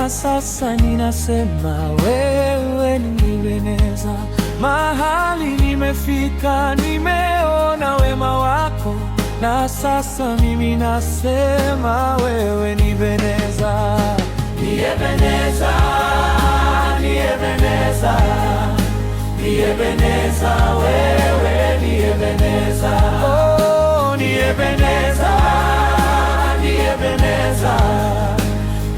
Na sasa ninasema wewe ni Ebeneza. Mahali nimefika, nimeona wema wako, na sasa mimi nasema wewe ni Ebeneza. Ni Ebeneza, ni Ebeneza, ni Ebeneza, wewe ni Ebeneza. Oh, ni Ebeneza, ni Ebeneza,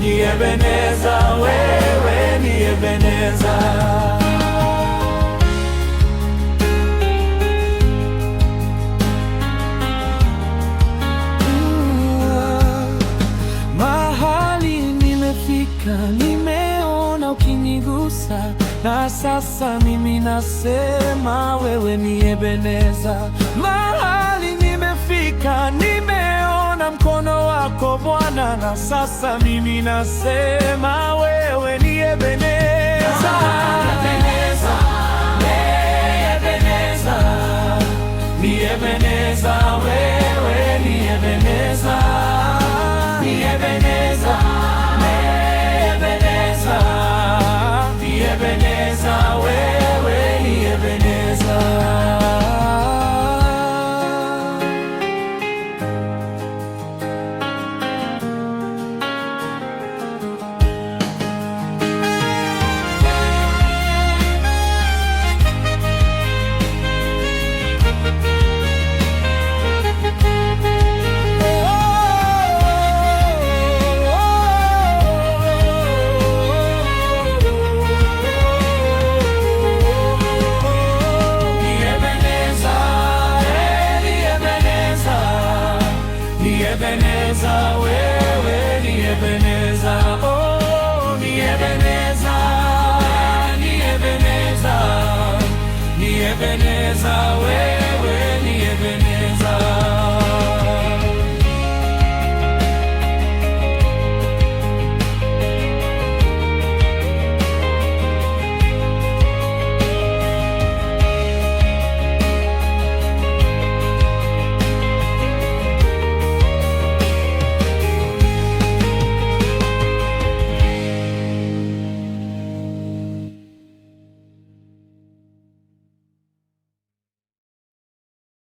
ni Ebeneza, wewe ni Ebeneza. Mahali nimefika, nimeona ukinigusa, na sasa mimi nasema wewe ni Ebeneza. Mahali nimefika, nimeona mkono wako Bwana, na sasa mimi nasema wewe ni Ebeneza. Ebeneza, Ebeneza, ni Ebeneza, wewe ni Ebeneza, ni Ebeneza, Ebeneza, ni Ebeneza, wewe ni Ebeneza. Ni Ebeneza, ni Ebeneza, ni Ebeneza, wewe ni Ebeneza, oh, ni Ebeneza, ni Ebeneza, ni Ebeneza, wewe